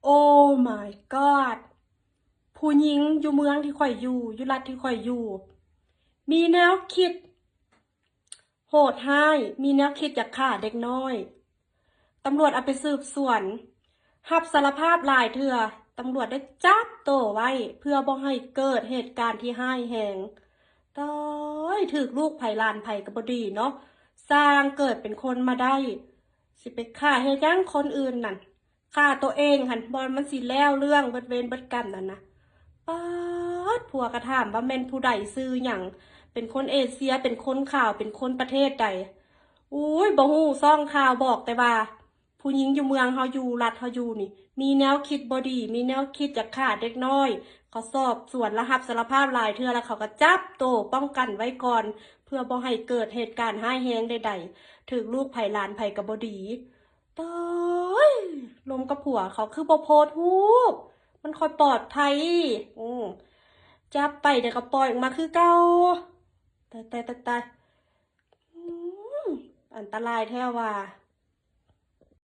Oh my god ຜູ້ຍິງຢູ່ເມືອງທີ່ຂ້ອຍຢູ່ ຢູ່ລັດທີ່ຂ້ອຍຢູ່ ມີແນວຄິດໂຫດຮ້າຍ ມີແນວຄິດຢາກຂ້າເດັກນ້ອຍ. ຕຳຫຼວດເອົາໄປສືບສວນ ຮັບສາລະພາບຫຼາຍເທື່ອ ຕຳຫຼວດໄດ້ຈັບໂຕໄວ້ ເພື່ອບໍ່ໃຫ້ເກີດເຫດການທີ່ຮ້າຍແຮງ. ຕາຍ ຖືກລູກໃຜຫຼານໃຜກໍບໍ່ດີເນາະ ສ້າງເກີດເປັນຄົນມາໄດ້ ຊິໄປຂ້າເຮັດຫຍັງຄົນອື່ນນັ້ນ ຂ້າໂຕເອງຫັ້ນ ບ່ອນມັນຊິແລ້ວເລື່ອງເບິດເວນເບິດກຳນັ້ນນະ. ປາດ ຜົວກໍຖາມວ່າແມ່ນຜູ້ໃດ ຊື່ຫຍັງ ເປັນຄົນເອເຊຍ ເປັນຄົນຂາວ ເປັນຄົນປະເທດໃດ. ໂອ້ຍ ບໍ່ຮູ້ ຊ່ອງຂ່າວບອກແຕ່ວ່າ ຜູ້ຍິງຢູ່ເມືອງເຮົາ ຢູ່ລັດເຮົາຢູ່ນີ້ ມີແນວຄິດບໍ່ດີ ມີແນວຄິດຢາກຂ້າເດັກນ້ອຍ. ເຂົາສອບສວນລະຮັບສາລະພາບຫຼາຍເທື່ອ ລະເຂົາກໍຈັບໂຕປ້ອງກັນໄວ້ກ່ອນ ເພື່ອບໍ່ໃຫ້ເກີດເຫດການຮ້າຍແຮງໃດໆ ຖືກລູກໃຜຫຼານໃຜກໍບໍ່ດີ. ຕາຍ ລົມກັບຜົວເຂົາຄືບໍ່ໂພສຮູບ ມັນຄ່ອຍປອດໄພ. ອື ຈັບໄປດຽວກໍປ່ອຍອອກມາຄືເກົ່າ. ຕາຍ ຕາຍ ຕາຍ ຕາຍ ອື ອັນຕະລາຍແທ້ວ່າ.